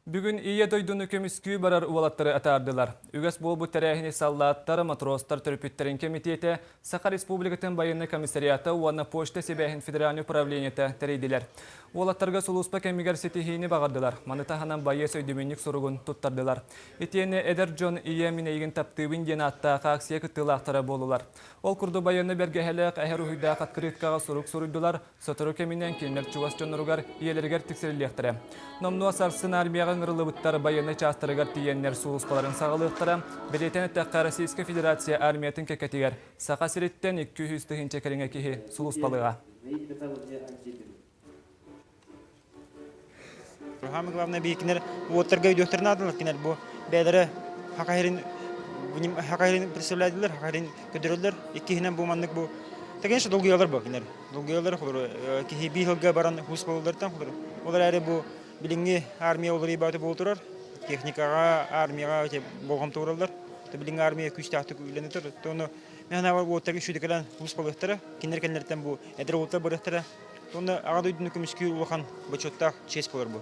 Бүгүн Ийэ дойдуну көмүскүү барар уолаттары атаардылар. Үгэс буолбут тэрээһини саллааттар, матростар төрөппүттэрин кэмитиэтэ, Саха Республикатын байыаннай комиссариата уонна Почта сибээһин федеральнай управлениета тэрийдилэр. Уолаттарга сулууспа кэмигэр ситиһиини баҕардылар. Маны таһынан байыас өйдөбүнньүк суругун туттардылар. Итиэннэ эдэр дьон Ийэ мин эйигин таптыыбын диэн ааттаах акция кыттыылаахтара буоллулар. Ол курдук байыаннай бэргэһэлээх эһэр уһуйдаах открыткаҕа сурук суруйдулар, Сотору кэминэн кинилэр чугас дьонноругар ийэлэригэр тиксэриллиэхтэрэ. Номнуо сарсын армияҕа ыҥырыллыбыттар байыаннай чаастарыгар тиийэннэр сулууспаларын саҕалыахтара. Бэлиэтээн эттэххэ, Российскай Федерация армиятын кэккэтигэр Саха сириттэн 200 тыһыынча кэриҥэ киһи сулууспалыаҕа. Самое главное биһикинер уоттарга өйдүөхтэрин наадалар кинилэр бу бэйэлэрэ хахайрын хахайрын представляйдылар хахайрын көдөрөллөр иккиһинэн бу маннык бу да конечно долгуйалар бу кинилэр долгуйалар холору киһи биир сылга баран хус болуллартан холору ол эрээри бу билиҥҥи армия уларыйбаты буол турар техникаҕа армияҕа болҕомто уураллар билиҥҥи армия күүстээхтик үлэни турар тону мен санаабар уоттарга үчүгэй кэлэн хус болуохтара кинилэр кэннилэриттэн бу эдэр уолаттар барыахтара Уонна Аҕа дойдуну көмүскүүр улахан бочуоттаах чиэс буолар бу.